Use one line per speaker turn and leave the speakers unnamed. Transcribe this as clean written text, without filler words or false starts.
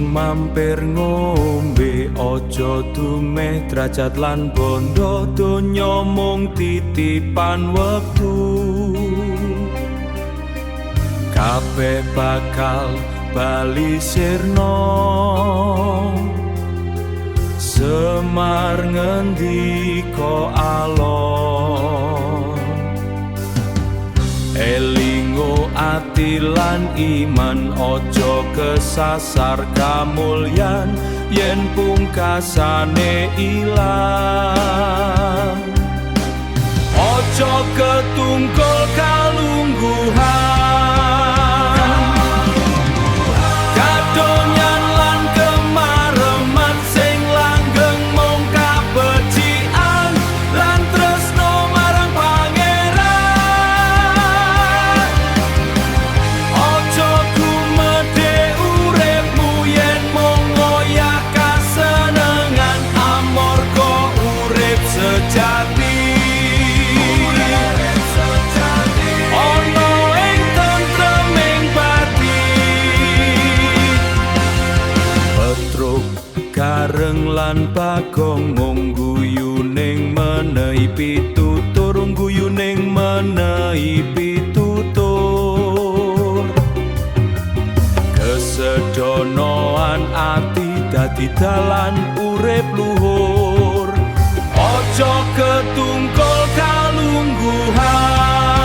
Mampir ngombe, aja dumeh derajat lan bondo, donya mung titipan wektu. Kabeh bakal bali sirna. Semar ngendika alon, elingo ati lan iman, aja kesasar kamulyan yen pungkasane ilang. Aja ketungkul kalungguhan kadonyan lan kemareman, sing langgeng mung kabecikan lan tresno marang Pangeran. Aja gumedhe uripmu yen mung ngoyah kasenengan, amarga urip sejati ana ing tentreming batin. Petruk, Gareng lan Bagong mung guyuning menehi pitutur, guyuning menehi pitutur. Kesedonoan ati dadi dalan urip luhur. Aja ketungkul kalungguhan.